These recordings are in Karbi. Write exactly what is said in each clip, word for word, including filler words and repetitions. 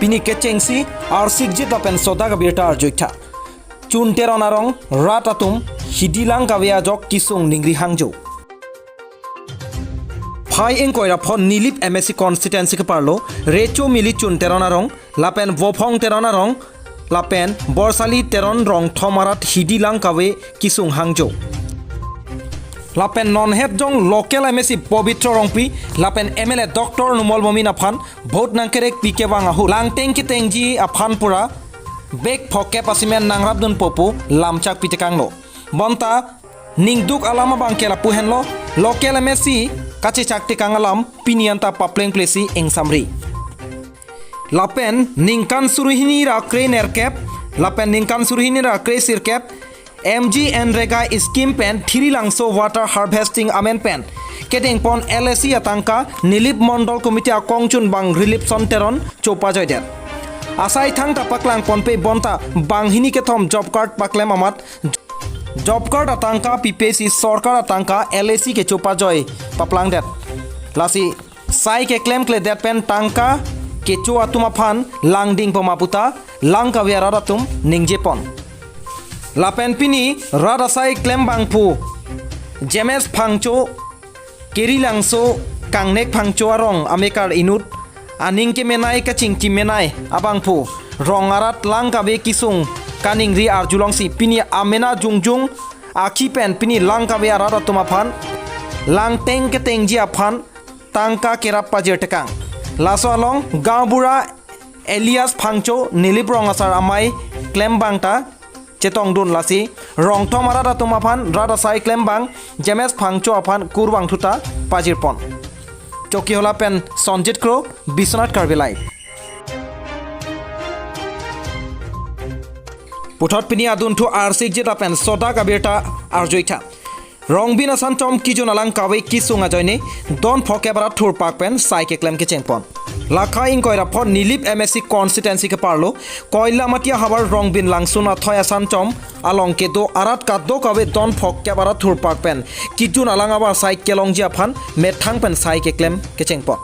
Pini kechengsi arsikjit lapen sodak abirta arjuitha. Chun Teron arong rat atum hidi lang kave ajok kisung ningri hangjo. Phai ingkoi ra pho Nilip M A C constituency keparlo Recho Mili Chun Teron arong lapen Vophong Teron arong lapen Borsali Teron rong thom arat hidi lang kave kisung hangjo. Lapen non het jong local M A C Pobitro Rongpi lapen M L A Doctor Numal Momin aphan vote nangkerek pi kevang ahut langteng ketengji aphan pura bag phokep a-cement nangrapdunpo pu lamchak pitekanglo. Bonta ningduk alam abang ke lapu henlo, local M A C kachechak tekang alam pini anta paplengple si ingsamri. Lapen ningkan suri hini ra kre-nerkep lapen ningkan suri hini ra kre-sirkep MGNREGA scheme pen Thirilangso water harvesting amen pen kedengpon L A C atangka Nilip Mondol Committee akongchunbang Rilipson Teron chopajoidet. Asai thangta paklangponpe bonta banghini kethom job card paklem amat job card atangka pipe si sorkar atangka L A C ke chopajoi paplangdet. Lasi sai keklemkledet pen tangka kecho atum aphan langdingpo ma puta lang kave arat atum ningjepon. Lapen pini rat asai klembangphu James Phangcho, Kerilangso Kangnek Phangcho arong amekar inut aning kemenei kachingki menei abangphu rong arat lang kave kisung kaningri arjulongsi pini amena jungjung akhi pen pini lang kave arat atum aphan langteng ketengji aphan tangka kerap pajir tekang. Laso along Gaonbura Elias Phangcho Nilip Rong asar amei klembang ta chetongdun lasi rong thom arat atum aphan rat asai klembang James Phangcho aphan kurvangthu ta pajirpon. Chokihola pen Sonjit Kro, Biswanath Karbi Live. Puthot pini adunthu arsikjit lapen sodak abirta arjuitha. Rongbin asanchom kijun alang kave kisung ajoine don phokep arat thurpak pen sai keklem kechengpon. Lakha ingkoi ra pho Nilip M A C constituency keparlo Koilamati ahavar Rongbin Langsun athoi asanchom along kedo arat kadokave don phokep arat thurpak pen kijun alang avarsai kelongji aphan methang pen sai keklem kechengpon.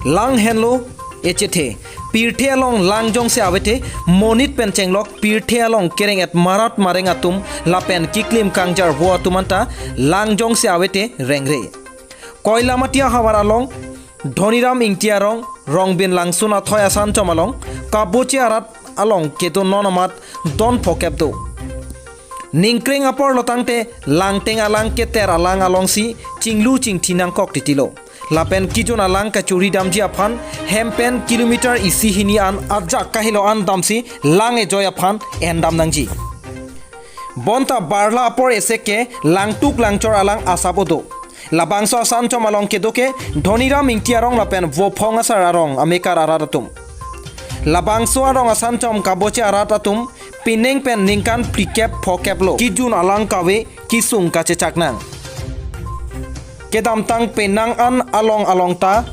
Lang henlo echethe. Pirthe along lang jongsi avethe, monit pen chenglok pirthe along kereng-et marat mareng atum lapen kiklim kangjarvo atum anta lang jongsi avethe rengre. Koilamati ahavar along Dhoniram Ingti arong Rongbin Langsun athoi asanchom along kaboche arat along kedo non amat don phokep do. Ningkreng apor lo tangte langteng alang keter alang alongsi chinglu chingthi nangkok titilo. Lapen kijun alang kachuri damji aphan hem pen kilometer isi hini an ajak kahelo an damsi lang ejoi aphan endam nangji. Bonta barla apor esek ke langtuk langchor alang asap odo. Labangso asanchom along kedo ke Dhoniram Ingti arong lapen Vophong asar arong amekar arat atum. Labangso arong asanchom kaboche arat atum pining pen ningkan phlikep phokep lo kijun alang kave kisung kachechak nang. Kedamtang penang an along along ta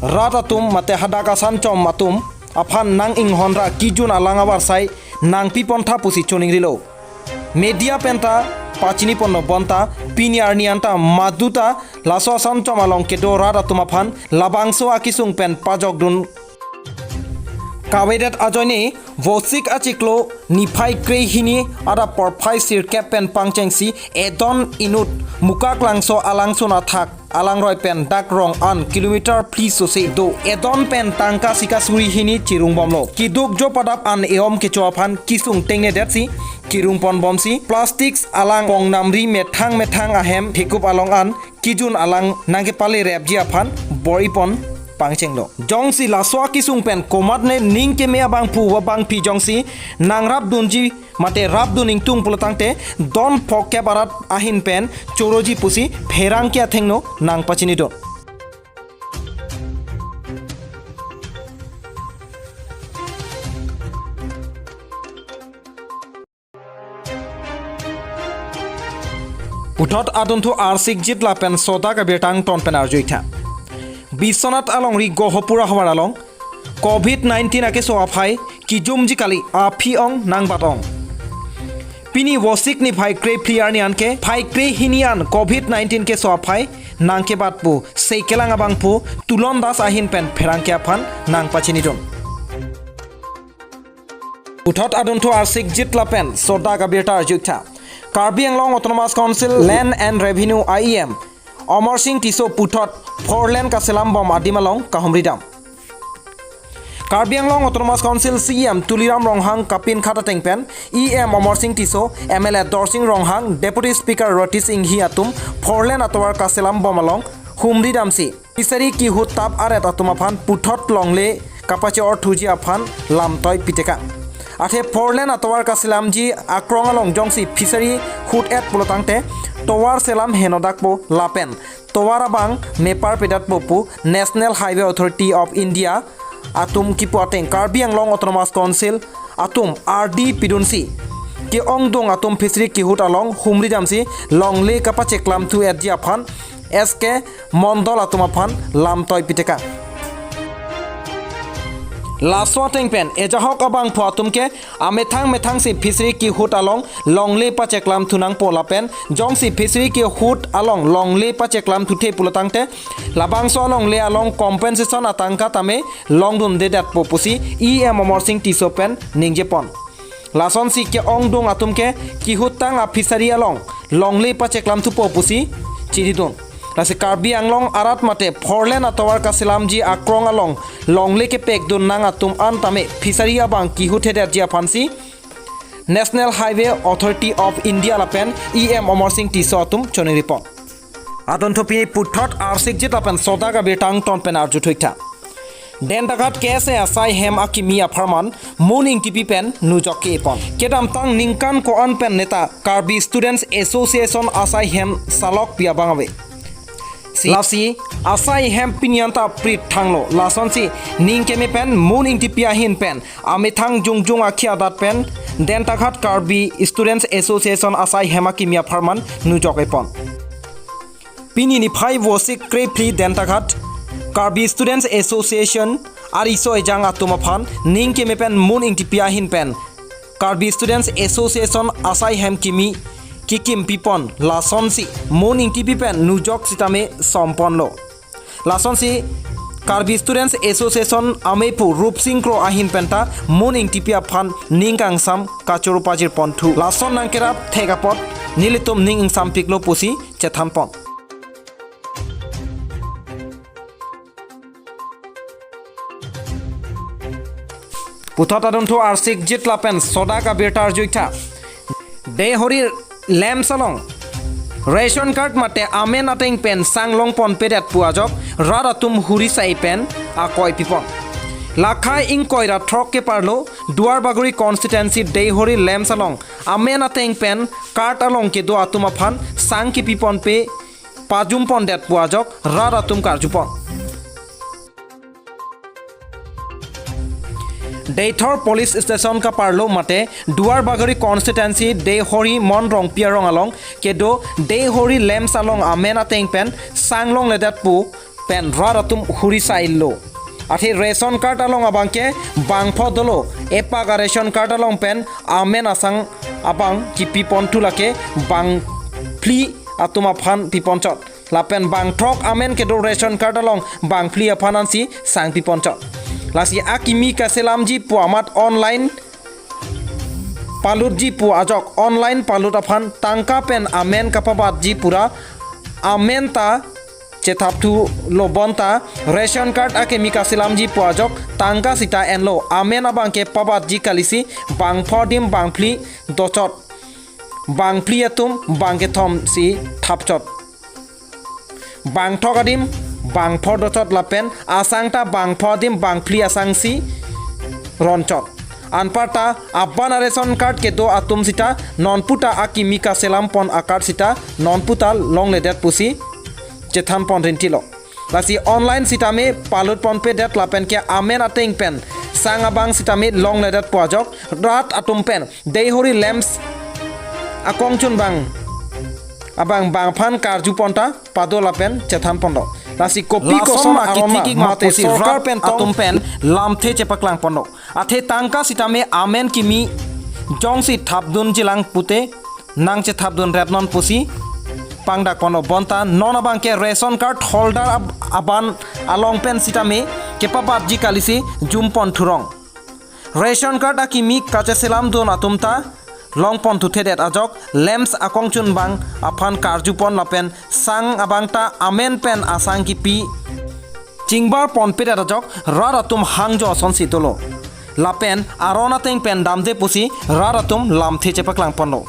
rat atum mate hadak asanchom atum aphan nang inghon ra kijun alang avarsai nangpipontha pusi choningrilo. Media penta pachiniponlo bonta pini arni anta maduta laso asanchom along kedo rat atum aphan labangso akisung pen pajokdun kavedet ajoine Vosik achiklo niphai krehini adap porphai sirkep pen pangchengsi edon inut Mukaklangso alangsun athak alangroi pen dak rong an kilometer phli sose do. Edon pen tangka sika suri hini chirungbomlo. Keduk jo padap an eom kecho aphan kisung tengnedetsi kirungponbomsi plastics alang pongnamri methang methang ahem thekup along an kijun alang nangkepalerepji aphan bor-ipon pangchenglo. Jongsi laso akisung pen komatne ning keme abangphu abangphi jongsi nangrapdunji mate rapdun ingtung pulo tangte don phokep arat ahin pen choroji pusi pherangke athengno nangpachinidun. Puthot adunthu arsikjit lapen sodak abirta angton pen arjuitha. Biswanath alongri Gohopur ahavar along covid nineteen akeso aphai kijumji kali aphi ong nangbat ong. Pini Vosik niphai krephli arni anke phai krehini an Covid nineteen keso aphai nangkebat pu Seikilang abangphu Tulon Das ahin pen pherangke aphan nangpachinidun. Puthot adunthu arsikjit lapen sodak abirta arjuktha. Karbi Anglong Autonomous Council Land and Revenue I E M Amarsing Tisso puthot four lane kaselambom adim along kahumridam. Karbi Anglong Autonomous Council C E M Tuliram Ronghang kapinkhat ateng pen E M Amarsing Tisso, M L A Dorsing Ronghang, Deputy Speaker Ratish Enghi atum four lane atovar kaselambom along humridamsi fishery kihut tap aret atum aphan puthot longle kapache-orthuji aphan lamtoi piteka. Athe four lane atovar kaselamji akrong along jongsi fishery hut-et pulotangte tovar selam henodakpo lapen tovar abang meparpedetpo pu National Highway Authority of India atum kipu ateng Karbi Anglong Autonomous Council atum ardi pidunsi ke-ongdung atum fishery kihut along humridamsi longle kapacheklamthu-etji aphan S K Mondol atum aphan lamtoi piteka. Laso ateng pen ejahok abangphu atum ke amethang methangsi fishery kihut along longle pacheklamthu nangpo lapen jongsi fishery kihut along longle pacheklamthuthe pulotangte labangso alongle along compensation atangka tame longdundedetpo pusi E M Amarsing Tisso pen ningjepon. Lasonsi ke-ongdung atum ke kihuttang a fishery along longle pacheklamthupo pusi chinidun. Lasi Karbi Anglong arat mate four lane atovar kaselamji akrong along longle kepekdun nang atum an tame fishery abang kihuthedetji aphansi National Highway Authority of India lapen E M Amarsing Tisso atum choningripon. Adunthu pini puthot arsikjit lapen sodak abirta angton pen arjuthuktha. Dentaghat K S A asai hem akimi apharman Mon Engtipi pen nujok ke-epon. Kedamtang ningkan ko-an pen neta Karbi Students Association asai hem salokpi abang ave. Si, lasi asai hem pini anta prit thanglo. Lasonsi ning keme pen Mon Engtipi ahin pen amethang jongjong akhei adat pen Dentaghat Karbi Students Association asai hem akimi apharman nujok-epon. Pini niphai Vosik krephli Dentaghat Karbi Students Association ariso ejang atum aphan ning keme pen Mon Engtipi ahin pen Karbi Students Association asai hem kimi kikim pipon lasonsi Mon Engtipi pen nujok sitame somponlo. Lasonsi Karbi Students Association amephu Rupsing Kro ahin penta Mon Engtipi aphan ning kangsam kachoro pajirponthu. Lason nangkerap thek apot nelitum ning ingsampiklo pusi chethanpon. Puthot adunthu arsikjit lapen sodak abirta arjuktha. Deihori LAMPS along ration card mate amen ateng pen sang longponpedet pu ajok rat atum huri sai pen akoi pipon. Lakhai ingkoi ra throk keparlo Duarbagori constituency Deihori LAMPS along amen ateng pen card along kedo atum aphan sang kepiponpe pajumpondet pu ajok rat atum karjupon. Deithor Police Station kaparlo mate Duarbagori constituency Deihori Mon Rongpi arong along kedo Deihori LAMPS along amen ateng pen sang longledet pu pen rat atum huri sailo. Athe ration card along abangke bangpho dolo, epak a ration card along pen amen asang abang kipiponthu lake bangphli atum aphan piponchot. Lapen bangthrok amen kedo ration card along bangphli aphan ansi sang piponchot. Lasi akimi kaselamji pu amat online palutji pu ajok online palut aphan tangka pen amen kapabatji pura amen ta chethapthulo bonta ration card akimi kaselamji pu ajok tangka sita enlo amen abangke pabatji kalisi bangpho adim bangphli dochot. Bangphli atum bangkethom si thapchot. Bangthrok adim bangpho dochot lapen asang ta bangpho adim bangphli asang si ronchot. Anparta aban a ration card kedo atum sita nonputa akimi kaselampon a card sita nonputa longledet pusi chethanpon rintilo. Lasi online sitame palutponpedet lapen ke amen ateng pen sang abang sitame longledet pu ajok rat atum pen Deihori LAMPS akongchun bang abang bangphan karjuponta pado lapen chethanponlo. Lasi kopi koson aron ma mate sorkar pen tong atum pen lamthe chepaklangponlo. Athe tangka sitame amen kimi jongsi thapdunjilang pute nangchethapdun repnon pusi pangdakponlo. Bonta non abangke ration card holder ab- aban along pen sitame kepabatji kalisi jumpon thurong. Ration card akimi kacheselamdun atum ta longpon thuthedet ajok LAMPS akongchunbang aphan karjupon lapen sang abang ta amen pen asang kipi chingbarponpedet ajok rat atum hangjo asonsi dolo. Lapen aron ateng pen damde pusi rat atum lamthe chepaklangponlo.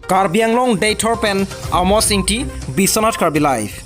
Karbi Anglong Deithor pen Amos Ingti, Biswanath Karbi Live.